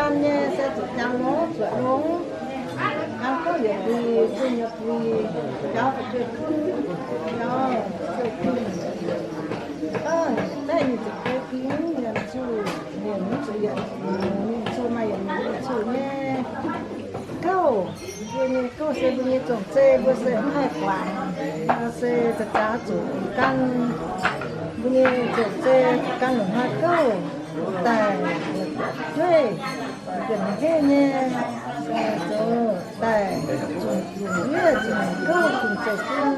Nyei se zuqc jangx longx zuoqc longx, jangx gorngv yietc buix, zunh yietc buix, jauv fu'jueiv-fun, jauv fu'jueiv-fun. Daaih nyei ziepc beiv fingx yaac zuqc, mienh mv zuqc yietc, mienh zuqc maaih yietc mienh zuqc nyei gouv. Mbuo nyei gouv se mbuo nyei zongh zei, mbuo se mv haih guangc, se za'gengh zuqc gan mbuo nyei zongh zei, gan longc haaix gouv daaih jueiv, bieqc hec nyei, zoux daaih zuqc lungh ndiev, zuqc gouv, zuqc zeiv-fun.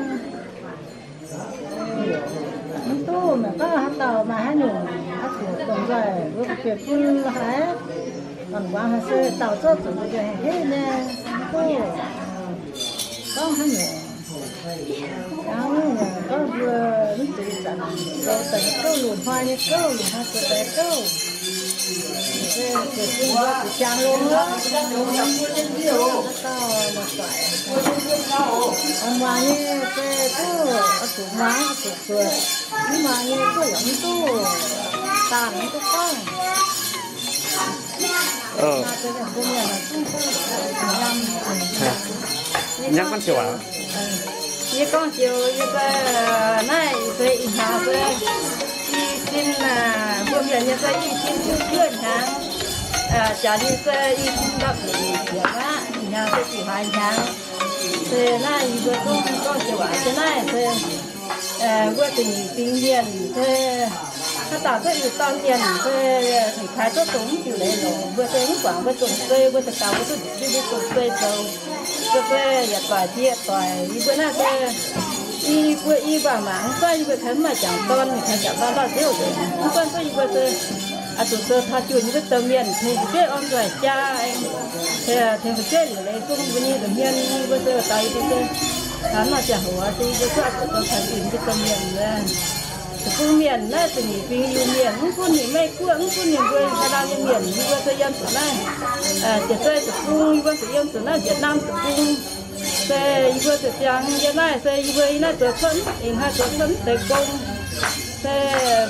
Mv duqv, maiv gorngv haaix dauh maaih haaix nyungc oix zuqc dongh nzoih mbuo fu'jueiv-fun haic, guangc haic se dauh zorqv zuqc mbuo hec nyei, mv duqv. Gorngv haaix nyungc, gorngv mbuo mv zuqc ih zanc zoux daaih gouv, lungh hnoi nyei gouv, lungh hnoi zoux daaih gouv. Se zuqc mbuo zuqc jangx longx wuov, dauh muoz-doic, muangx nyei se duqv oix zuqc muangx, oix zuqc zuotc. Mv muangx nyei duqv yaac mv duqv, daanh mv duqv gorngv. Hnangv naaiv joux aac? Yie gorngv joux, yie se naaiv se ih hnyangx se i cin, mbuo mienh nyei se i cin juov hnyangx. Jaax ninh se i cin ndortv ziepc nyeic ziepc aqv, ih hnyangx se ziepc hlaax hnyangx. Se naaiv yie mbuo zungv gorngv joux waac se naaiv se mbuo da'nyeic fingx mienh se haaix dauh duqv i dauh mienh se ninh kaaix duqv dongh mv diuh leiz longc. Mbuo se mv guangc mbuo zongh zei, mbuo daux gaux mbuo duqv njiec mbuo zongh zei zoux. Mbuo se yietc doic jiex doic, yie mbuo naaiv se i buo i mbuangz mangc mv guanh yie mbuo kaaix mv maaih jangc dorn, kaaix jangc dorn ndortv nziouv nzengc. Mv guanh duqv yie mbuo se oix zuqc zoux taux juoh nyei mbuo domh mienh tengx fu'jueiv orn nzoih jaa, tengx fu'jueiv liuc leiz bun mbuo nyei nza'hmien, yie mbuo se daux yie mbuo se taux nor ziangh hoc se yie mbuo duqv oix zuqc zoux taux juoh nyei mbuo domh mienh. Deic-bung mienh naaiv da'nyeic fingx Iu-Mienh, mv gunv ninh Meiv-Guoqv, mv gunv ninh mbuo Taiv-Laauv nyei mienh, yie mbuo se yiem zuqc naaiv Ziepc Zei deic-bung, yie mbuo zuqc yiem zuqc naaiv Vietnam deic-bung. Se yie mbuo zuqc ziangx yiem naaiv, se yie mbuo yiem naaiv zoux cuotv, ih hnoi zoux cuotv mv deix gong. Se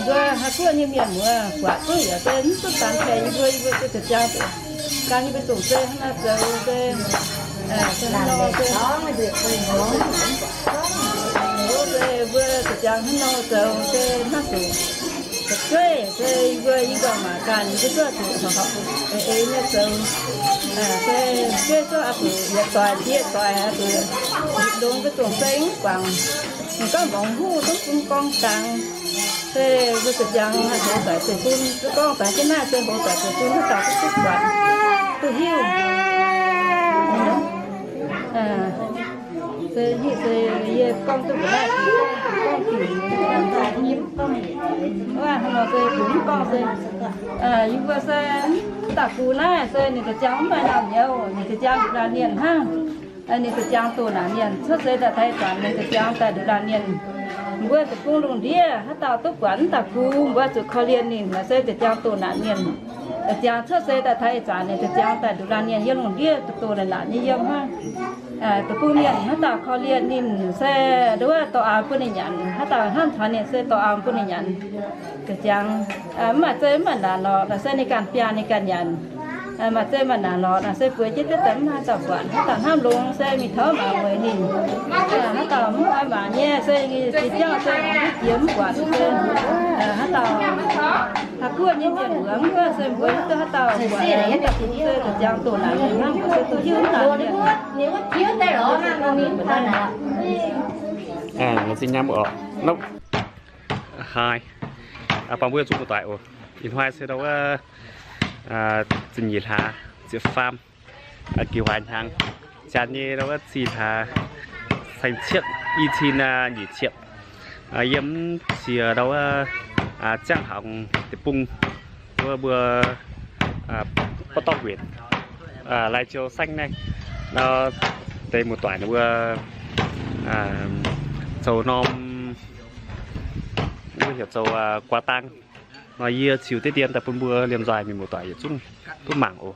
mbuo Haaix Guoqv nyei mienh muoz buatc duqv yaac se mv duqv daan tengx yie mbuo, yie mbuo se zuqc ziangx gan yie mbuo zongh se hnangv nor zoux se, se hnangv nor se, se mbuo zuqc ziangx hnangv nor zoux se hnangv zuqc fu'jueiv se yie mbuo i mbuangz mangc gaax ninh mbuo duqv zuqc horpc horpc eix eix nyei zoux. Se fu'jueiv duqv oix zuqc yietc doic jiex doic oix zuqc longx mbuo zongh se mv guangc. Ninh gorngv mangc huv duqv bun gorngv dangx. Se mbuo zuqc ziangx hoz doic deic-bung, duqv gorngv dangx jienv naaiv se hoz doic deic-bung duqv dauh duqv duqv buatc duqv hiuv. Se yie, se yie gorngv duqv mbuox naaiv, gorngv diuc, wuov hnangv nor se mv gorngv se, yie mbuo se mv daaih gux naaiv se ninh zuqc ziangx mv maaih naamh nyouz, ninh zuqc ziangx nduqc laanh mienh hnangv. Ninh zuqc ziangx doh naanc mienh cuotv seix daaih taux ih zanc ninh zuqc ziangx daaih nduqc laanh mienh. Mbuo deic-bung lungh ndiev haaix dauh duqv buatc mv daaih gux, mbuo zuqc korv-lienh ninh. Naaiv se zuqc ziangx doh naanc mienh, ziangx cuotv seix daaih taux ih zanc ninh zuqc ziangx daaih nduqc laanh mienh yiem lungh ndiev doh doh naanc naanc nyei yiem hnangv. Deic-bung mienh haaix dauh korv-lienh ninh se nduov dorh aaux bun ninh nyanc, haaix dauh hnamv taux ninh se dorh aaux bun ninh nyanc. Zuqc ziangx mv maaih zei mv maaih naanc lorqc, naaiv se ninh ganh biaa ninh ganh nyanc. Maaih zei maaih naanc lorqc, naaiv se bueix jienv duqv daaih mv haaix dauh buatc. Haaix dauh hnamv longx se mingh taux mangc mueiz ninh. Haaix dauh mv oix mangc nyei se ninh jiex jauv se mangc duqv jiex mv buatc se, haaix dauh Haaix Guoqv nyei mienh muoz mv guoqv se mbuox duqv haaix dauh buatc, haaix dauh se zuqc ziangx doh naanc mienh hnangv, mbuo se duqv hiuv naanc mienh. Haih, bangc mbuo zuqc muoz-doic oc. Ih hnoi se ndau wuov ziepc nyeic hlaax ziepc faam, giux hlaax hnyangx, janx nyei ndau wuov zih hlaax saeng-cietv, i cin nyic cietv, yiem ziex ndau wuov ziangh hlaax deic-bung, wuov mbuo Baav Dorngh Wienc, Lai Châu saengv naaiv, deix muoz-doic ninh mbuo zoux norm, mbuo heuc zoux guaax dang. Nor yie ziux deix dien daaih bun mbuo liemh nzoih mienh muoz-doic yietc zungv duqv mangc oc.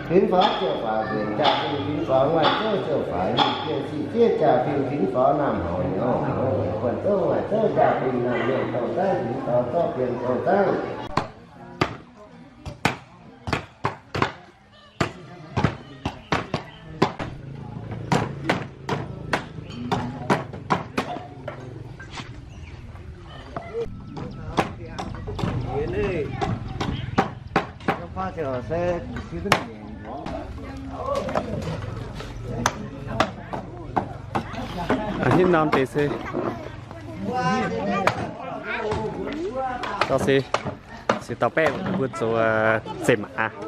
Fingx faaux ziouc faaux, nzueic jaa-fin fingx faaux, nguaaic zouv ziouc faaux, nyic bienh sic zieqv jaa-fin fingx faaux, naamh horngc nyorx horngc, buonv zouv nguaaic zouv jaa-fin, naamh mienh dorng zaangv fingx faaux, zorqv bienh dorng zaangv. A'hneiv norm deix se, se dauh baeqv mbuo zoux, zemc aqv.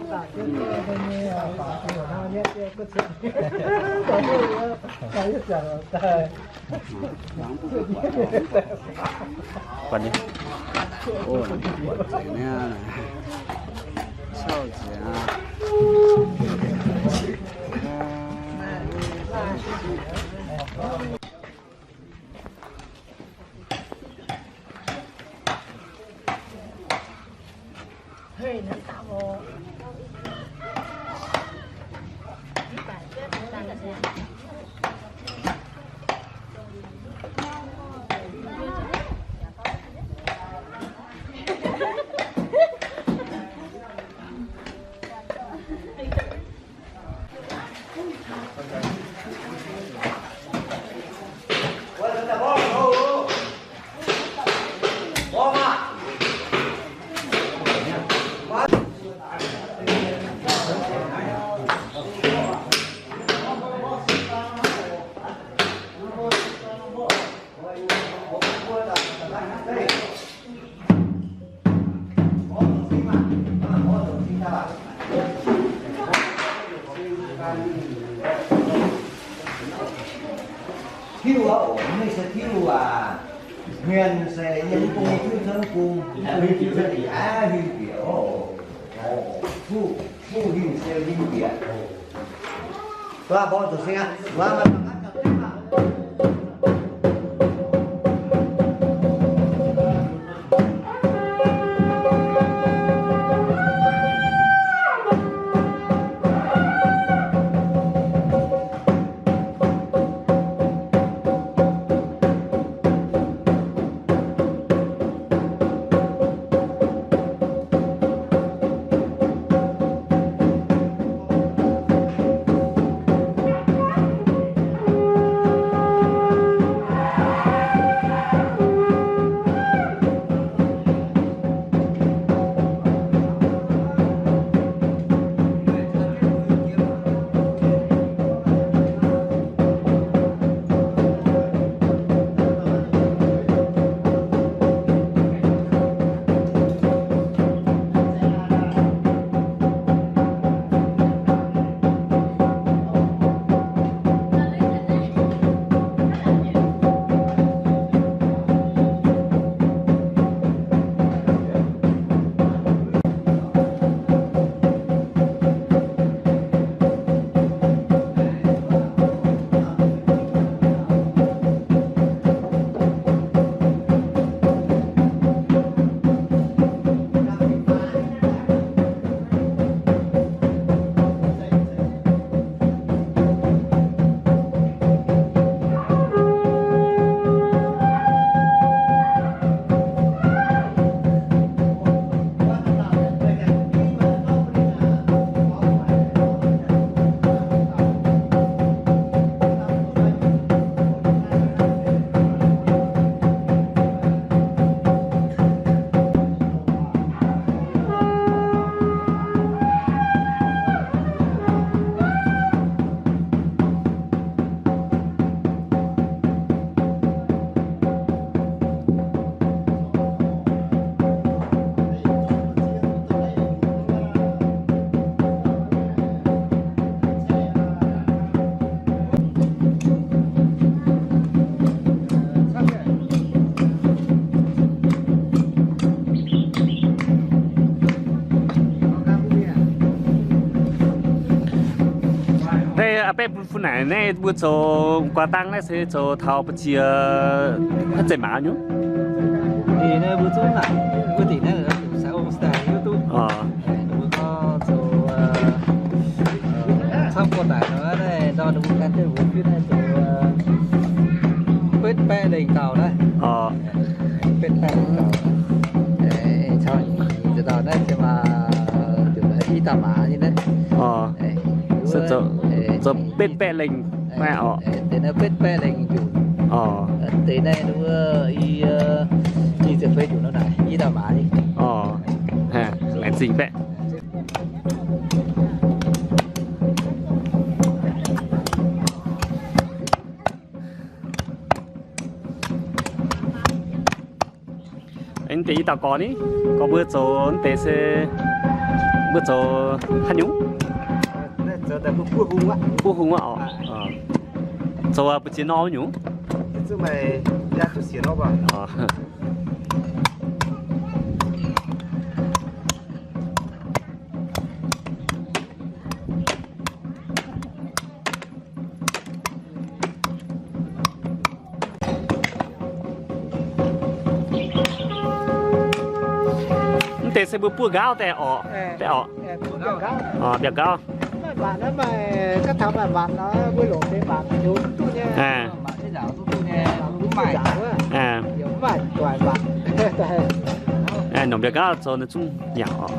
Buatc nyei. Buatc nzengc niaa. Sauv nzengc aqv. Tiuv aqv, mv se tiuv aac. Hmien se yiem bung tiuv cong bung, huin bieqc aqv, huin bieqc oc. Fuqv, fuqv huin se huin bieqc. Dongh mbuo zuqc seng aqv. Mbuo mangc gaax gauh deix maah. baeqv bun fun naaic naaiv mbuo zoux guaax dang naaiv se zoux taux ba'ziex haaix zeiv maaz nyungc? Mbuo zungv naaic, mbuo dingc naaiv sai ong sai hiuv duqv. Mbuo gorngv zoux camv buo naaic nor naaiv nor ninh mbuo gan jienv mbuo fiev naaiv zoux betv baeqv lengh dauh naaiv. Betv baeqv lengh dauh. Caux nyic dauh naaiv se maaih i dauh maaz nyei naaiv. Zoux betv baeqv lengh maiv orqc? Deix naaiv betv baeqv lengh njuqc. Deix naaiv wuov i, i ziepc feix njuqc nor naaic i dauh maaz nyei. Laengz zingh baeqv. Mv deix i dauh gorx ni, gorx mbuo zoux mv deix se mbuo zoux haaix nyungc? Buov hung aqv orqc. Zoux ba'ziex norm nyungc? Mv deix se mbuo buov nqaauv daaih orqc, daaih orqc. Mbiauh nqaauv. Nongc mbiauh nqaauv zoux ninh zungv nyanc orqc.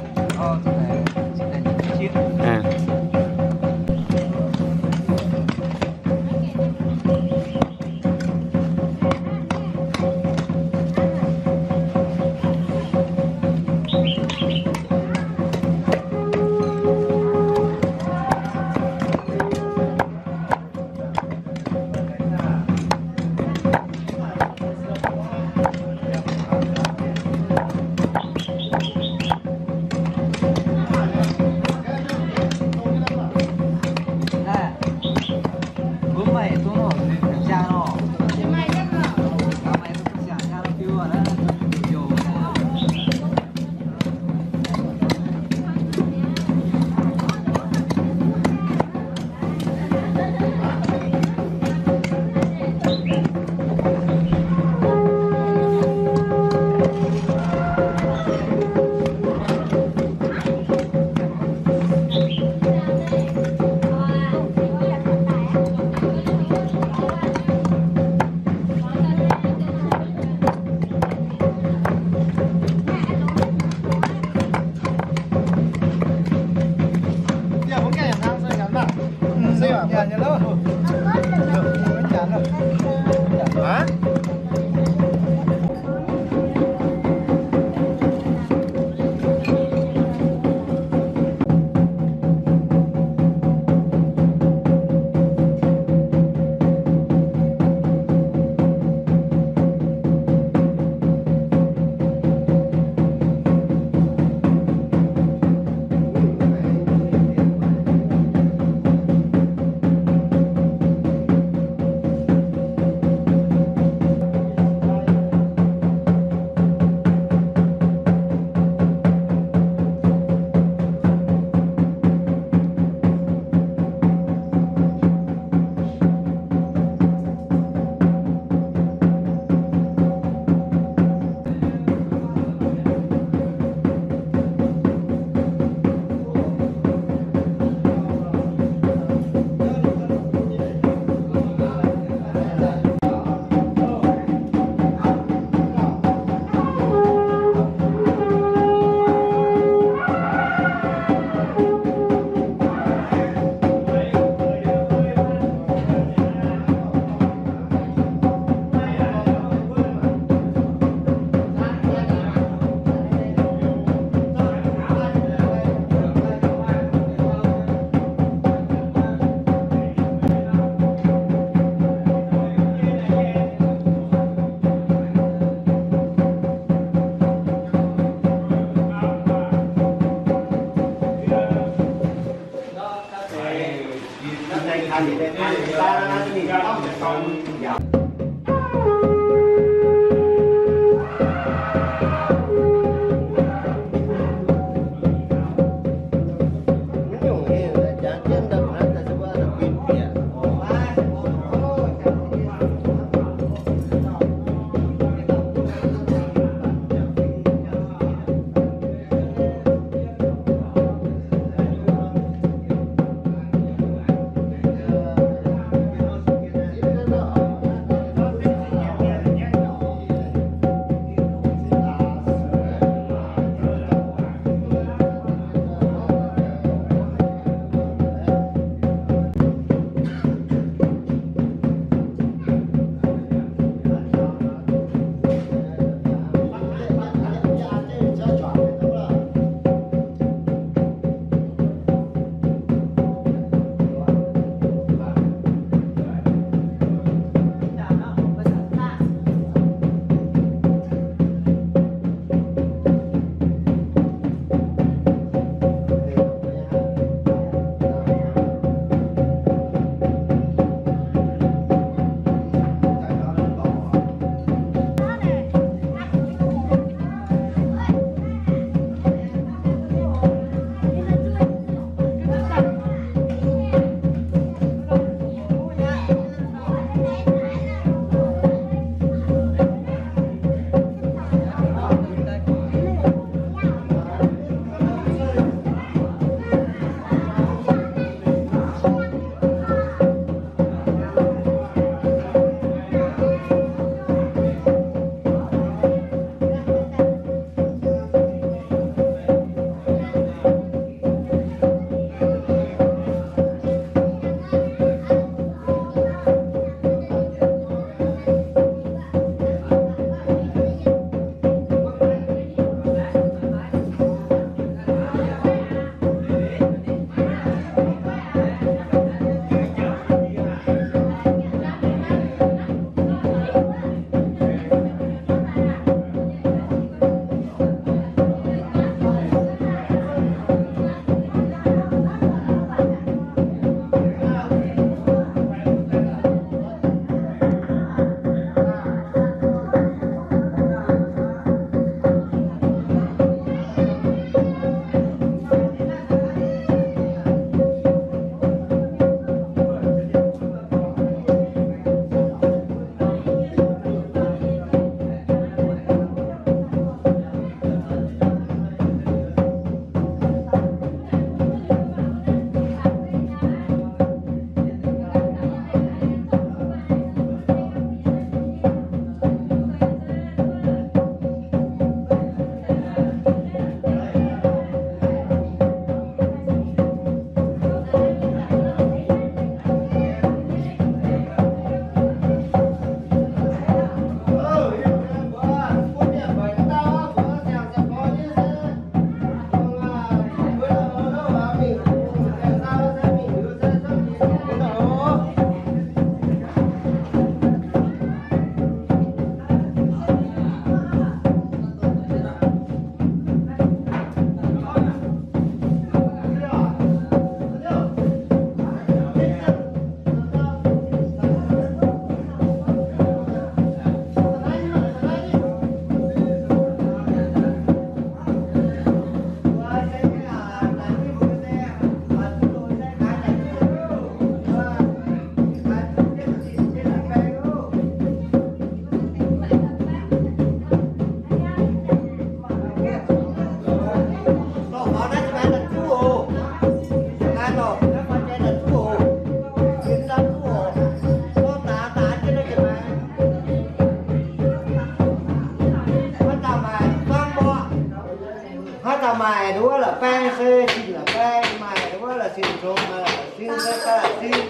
Maaih wuov la'baeng se zinh la'baeng, maaih wuov la'sin zong, maaih la'sin se daaih la'sin.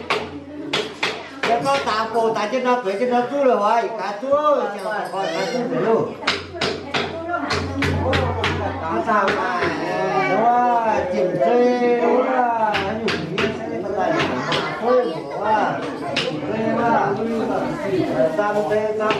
Se gorngv daaix bouh daaix jienv nor, bueix jienv nor zuqv lorqc, yietc gaax zuqv, ziangh hoc gaax zuqv nzengc loh. Daaix maaih wuov jiem zei wuov, nyungc mienh se daaih maaih fu'jueiv wuov, jiem zei wuov, daaih zaang zei zaang.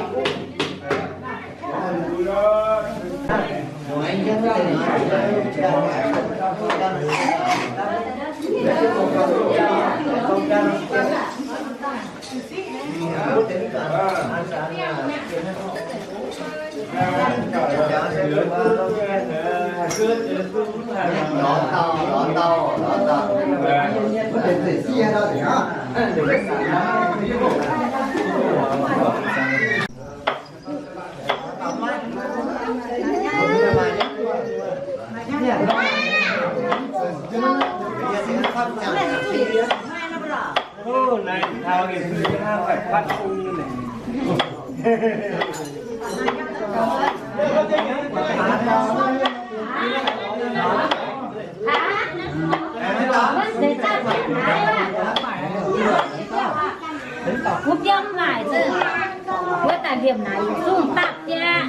Wuov biauv mv maaih, wuov daaih liemh naaic yietc zungv dapv jieqv.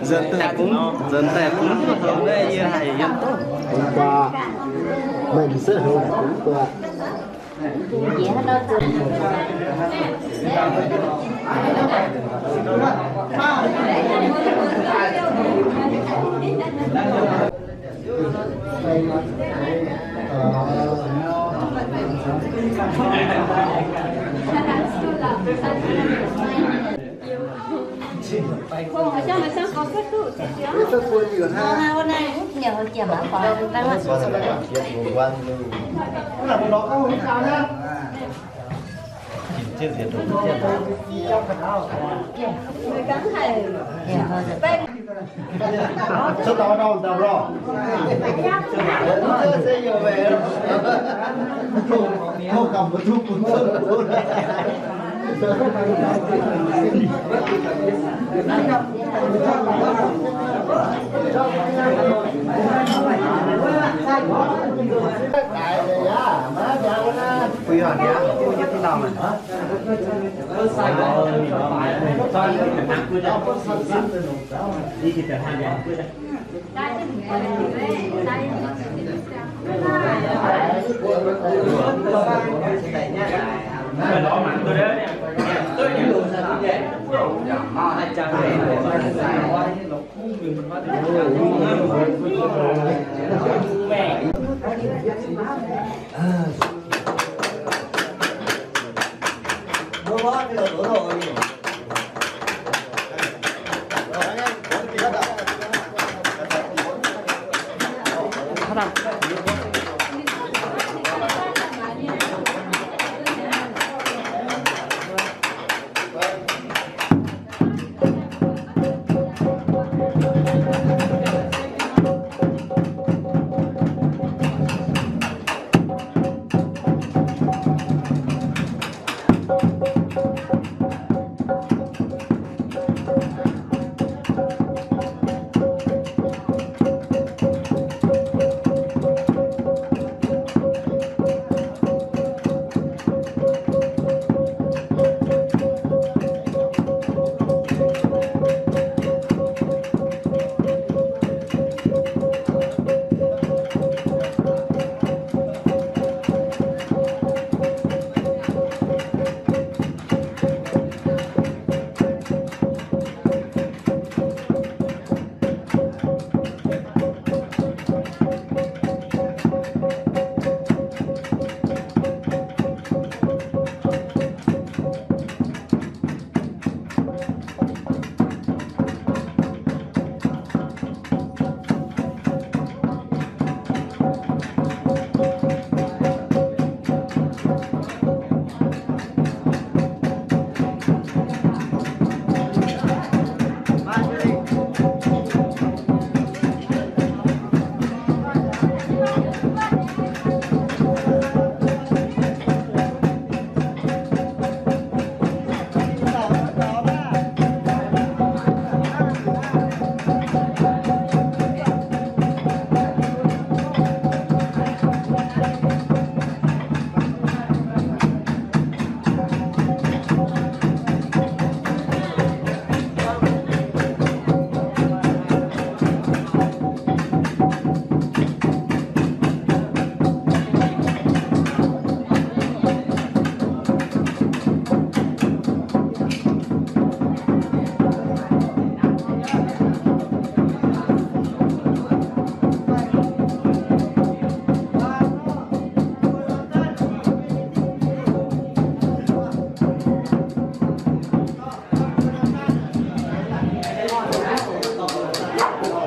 Nzuonx daaih bungx, nzuonx daaih bungx duqv houc naaiv yie haiz yiem duqv. Bungx guaax, meih m'sieqv houc daaih bungx guaax.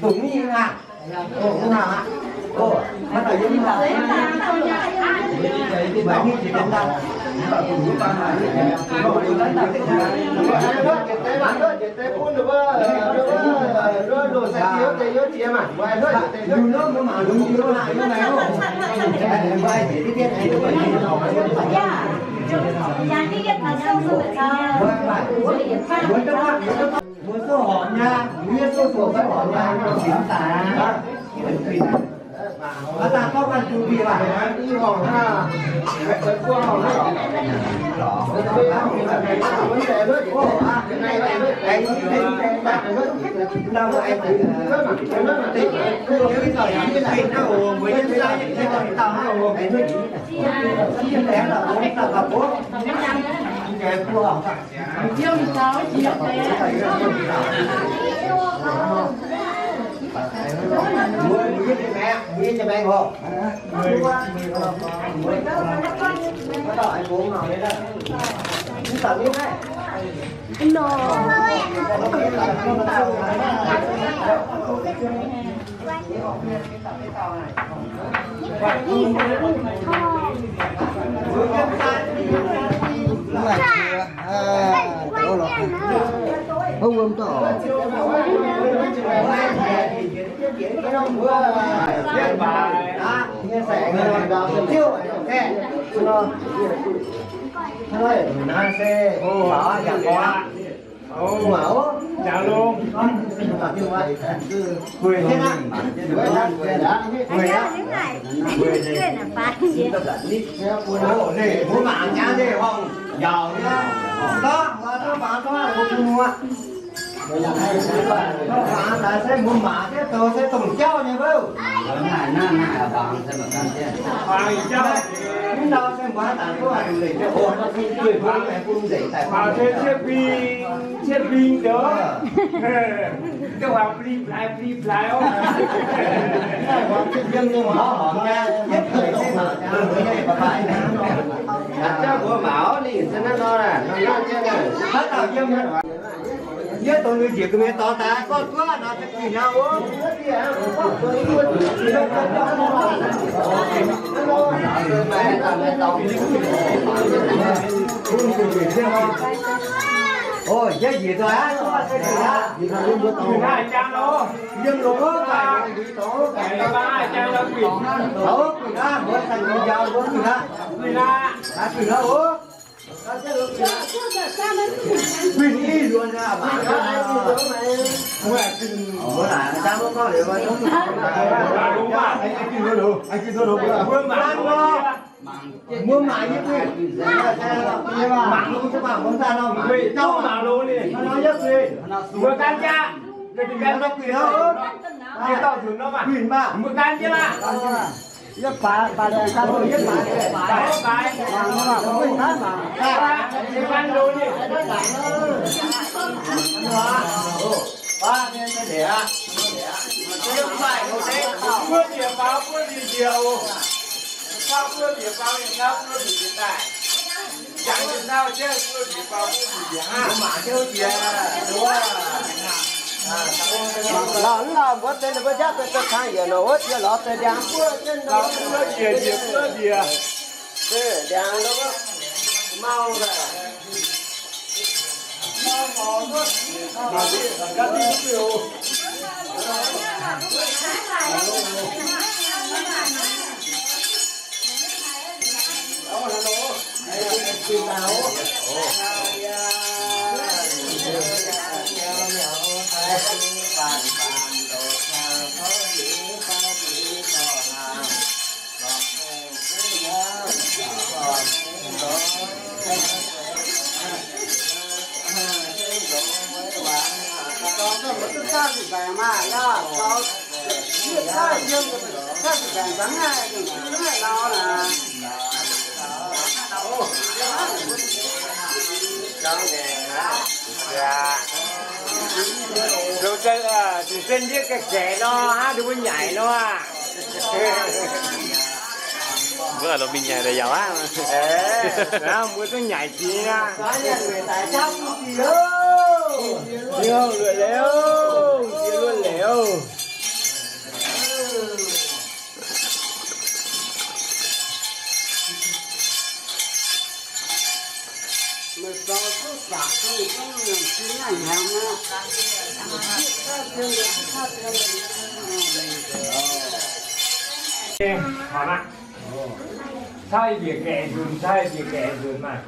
Dongh ninh aqv. Ov, mv hnangv aqv. Ov, mv dauh yiem mv hnangv. Mv baac ninh jiex deix daaih. Mbuo souv horpc nyei, mbuo souv horpc nyei, mbuo daaih gorngv ganh zuqc bieqc waac. Ov, wuom doic oc. Jangx longx. Gueic jienv aqv. Gueic aqv. Gueic aqv. Mbuo mangc jangx ninh horngh njaaux nyei. Gorngv, gorngv, gorngv, gorngv, gorngv, gorngv, gorngv, se mbuo mangc jienv zoux se dongh jauv nyei mbuo. Mv nor se mbuo haaix zanc duqv haih lengc jienv oc, duqv nzengc daaih. Cietv bing, cietv bing deix. Jienv huaang bli blaaix bli blaaix oc. Yiem ninh horngh horngh nyei, yietv deix se mangc jangx mbuo nyei baaix baaix. Jangx mbuo mangc oc, ninh se naaiv nor, naaiv nor jienv. Haaix dauh yiem, yie dongh ninh njiec ga'mienh dorngx daaih gorngv duqv nor, se guinh aqv oc. Oc, yie njiec daaih aqv, guinh aqv. Yiem longx oc, guinh aqv, mbuo daaih guinh njaaux, mbuo guinh aqv. Guinh aqv oc. Guinh ih luonx aqv, mangc gaax. Mbuo laaic daaih mbuo gorngv liuz, mbuo mangc, mbuo mangc nyei guinh, mangc longx jienv mangc, mbuo daaih nor mangc, mangc longx ninh, nor yietv guinh, mbuo gan jaav, gan guinh nor, guinh maah, mbuo gan jienv maah. Yie baaix, baaix laengz gan, yie baaix, baaix, baaix. Lauh mv lauh mbuo deix ninh mbuo jaav deix deix kang yiec nor wuov jiex lorz deix ndiangx buov jienv nor. Ndiangx nor mau. Lungh zinh ndiev gaeqv gaeqv nor, hnangv ninh mbuo nyaaic nor. Mbuo lungh mingh nyaaic daaih yaac aqv. Mbuo zungv nyaaic jiex aqv. Luoqc leiz, luoqc leiz. Cai bieqc gaeqv nzunc, cai bieqc gaeqv nzunc maah.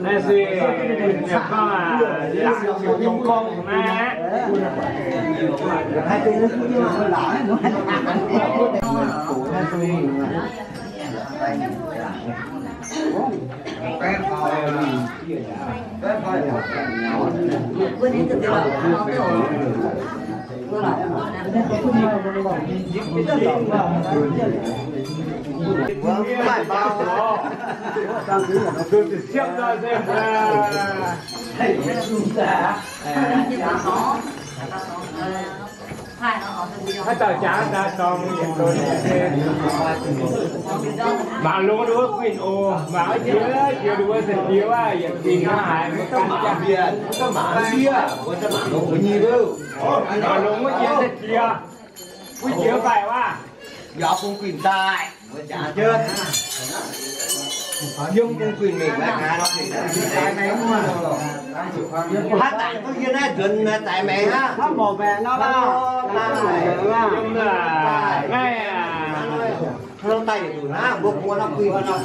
Naaiv se gorngv aqv, laangz ziouc dongh gorngv naaiv. Haaix dauh jaax daaih dorngx yietc nzunc, mangc longx ninh wuov guinh oc. Mangc jiex jiex ninh wuov se jiex aqv, yietc guinh hnangv haaix mbuo gan jaax. Mangc longx wuov jiex se jiex, wuov jiex faix wuov. Yaac bungx guinh daaih, mbuo jaax jienv. Yiem bung guinh mingh maiv gaax nor, haaix daaih duqv yie naaiv nzuonx naaiv zaaix maengx aqv. Hnangv daaih yietc nzunc hnangv, mbuo buo nor guinh nor,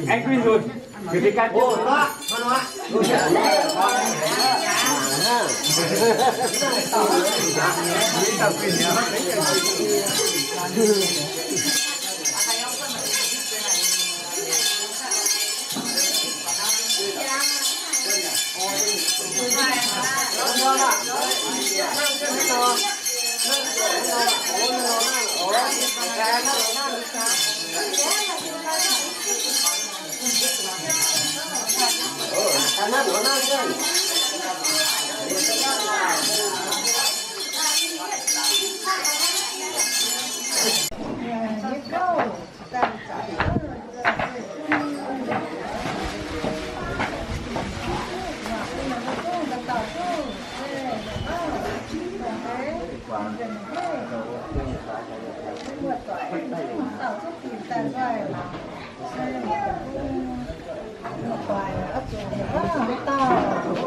aengx guinh nzunc.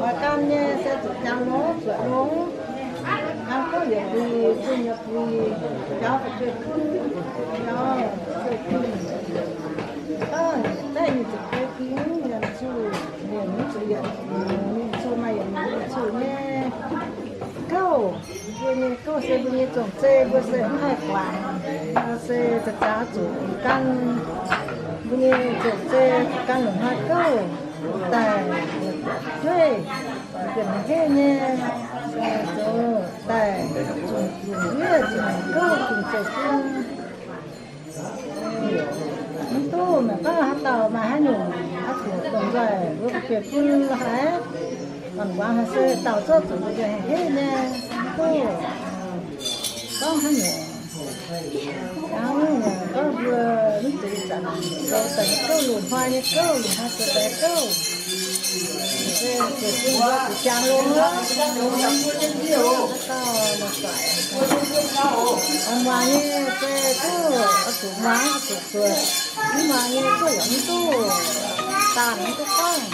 Oix gan nyei se zuqc jangx longx zuoqc longx. Hnangv duqv yietc buix, zunh yietc buix, jauv fu'jueiv gunv, jauv fu'jueiv gunv. Daaih nyic ziepc feix fingx, mienh zuqc, mienh mv zuqc yietc, mienh zuqc maaih yietc mienh zuqc nyei gouv. Mbuo nyei gouv se mbuo nyei zong-zei, mbuo se mv haih guangc. Se za'gengh zuqc gan mbuo nyei zong-zei gan longc haaix gouv daaih jueiv, bieqc hec nyei, zoux daaih zunc ndiev zunc gouv zunc zoux bun. Mv duqv, maiv gorngv haaix dauh maaih haaix nyungc oix zuqc dongh nzoih mbuo fu'jueiv bun lorqc haic. Hnangv haaix se dauh zorqv zuqc mbuo hec hec nyei, mv duqv gorngv haaix nyungc. Hnangv gorngv mbuo mv zuqc ih zanc zoux daaih gouv longc hnoi nyei gouv, longc hnoi zoux daaih gouv. Se zuqc bun mbuo zuqc jangx longx, jangx longx, jangx longx, dauh longc doic. Muangx nyei se duqv oix zuqc muangx, oix zuqc zuotc. Mv muangx nyei duqv yaac mv duqv, daanh mv duqv gorngv.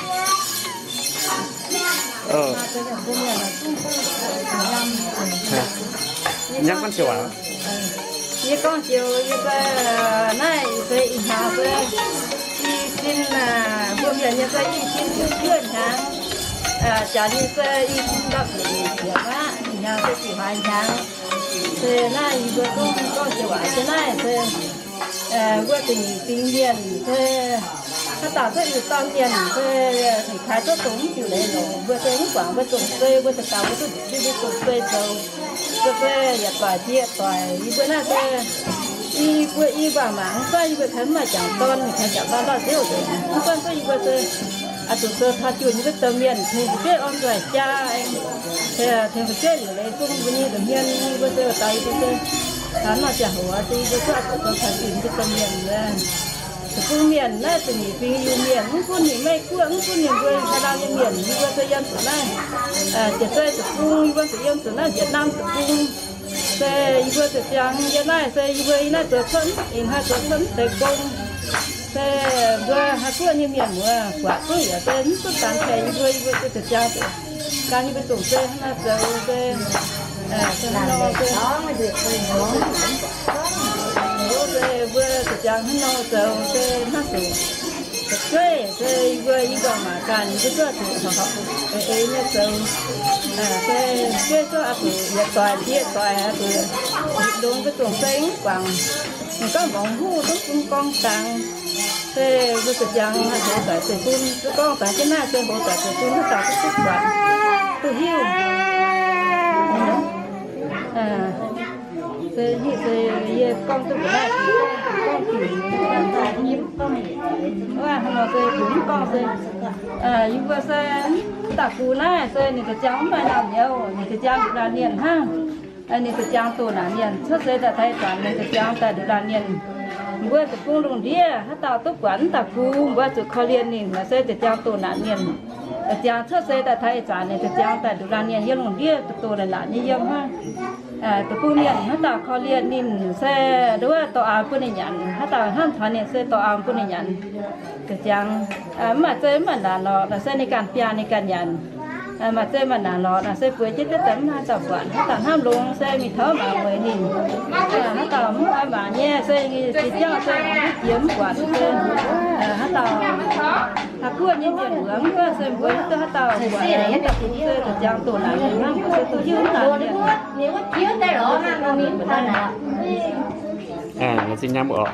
Yie gorngv joux, yie fai naaiv fai ih hnyangx fai i sin, mbuo mienh nyei fai i sin juov hnyangx, jaax nyei fai i sin ndortv njiec aqv, ih hnyangx fai ziqc hlaax hnyangx. Se naaiv yie mbuo gorngv, gorngv joux waac jienv naaiv se, mbuo da'nyeic fingx mienh se, haaix dauh duqv yietc dauh mienh se, ninh kaaix duqv dongh mv diuh leiz longc. Mbuo se mv guangc mbuo zong-zei, mbuo daux gaux mbuo duqv njiec mbuo zong-zei zoux. Mbuo se yietc doic ndiev doic, yie mbuo naaiv se, yie mbuo i mbuangz mangc mv gunv yie mbuo kaaix mv maaih jangc dorn, ninh kaaix jangc dorn ndortv nziouv nzengc. Mv gunv gunv yie mbuo se, oix zuqc zoux taux junh yie mbuo domh mienh tengx fu'jueiv orn nzoih jaa, tengx fu'jueiv liuc leiz bun mbuo nyei nza'hmien. Yie mbuo se daux, yie mbuo se taux nor ziangh hoc se yie mbuo se oix zuqc zoux taux junh yie mbuo domh mienh. Deic-bung mienh naaiv da'nyeic fingx Iu-Mienh, mv gunv ninh Meiv Guoqv, mv gunv ninh mbuo Taiv Lauh nyei mienh, yie mbuo se yiem zuqc naaiv. Jiez zei deic-bung yie mbuo zuqc yiem zuqc naaiv Việt Nam deic-bung. Se yie mbuo zuqc ziangx yiem naaiv, se yie mbuo yiem naaiv zoux cuotv, ih hnoi zoux cuotv mv deix gong. Se mbuo Taiv Guoqv nyei mienh muoz buatc duqv yaac se mv duqv daan tengx yie mbuo, yie mbuo se zuqc ziangx gan yie mbuo zong-zei hnangv nor zoux se, se hnangv nor se, se mbuo zuqc ziangx hnangv nor zoux se hnangv zuqc fu'jueiv se yie mbuo i mbuangz mangc gaax ninh mbuo duqv zuqc horpc horpc eix eix nyei zoux. Se fu'jueiv duqv oix zuqc yietc doic ndiev doic oix zuqc longx mbuo zong-zei mv guangc. Ninh gorngv mangc huv duqv bun gorngv dangx. Se mbuo zuqc ziangx hoz doic deic-bung, duqv gorngv dangx jienv naaiv se hoz doic deic-bung haaix dauh duqv duqv buatc duqv hiuv. Se hiuv se yie gorngv duqv mbuox naaiv, gorngv diuc, yie mv gorngv, wuov hnangv nor se mbuo mv gorngv se, yie mbuo se mv daaih gux naaiv se ninh zuqc ziangx mv maaih naamh nyouz, ninh zuqc ziangx nduqc laanh mienh hnangv. Ninh zuqc ziangx doh naanc mienh, cuotv seix daaih taux ih zanc ninh zuqc ziangx daaih nduqc laanh mienh. Mbuo deic-bung lungh ndiev haaix dauh duqv buatc mv daaih gux, mbuo zuqc korv-lienh ninh, naaic se zuqc ziangx doh naanc mienh. Zuqc ziangx cuotv seix daaih taux ih zanc ninh zuqc ziangx daaih nduqc laanh mienh yiem lungh ndiev doh naanc naanc nyei yiem hnangv. Deic-bung mienh haaix dauh korv-lienh ninh se nduov dorh aam bun ninh nyanc, haaix dauh hnamv taux ninh se dorh aam bun ninh nyanc. Ziouc ziangx, mv maaih zeiv mv maaih naanc lorqc, naaic se ninh ganh biaa ninh ganh nyanc. Maaih zeiv maaih naanc lorqc, naaic se bueix jienv duqv daaih mv haaix dauh buatc. Haaix dauh hnamv longx se mingh taux mangc mueic ninh. Haaix dauh mv oix mangc nyei se jiex jauv se mangc duqv jiex mv buatc se. Haaix dauh haih guoqv nyei mienh muoz mv guoqv se mbuo duqv haaix dauh buatc, haaix dauh se ziouc ziangx doqc naanc mienh hnangv, se doqc hiuv naanc mienh. Zinh nyam oc.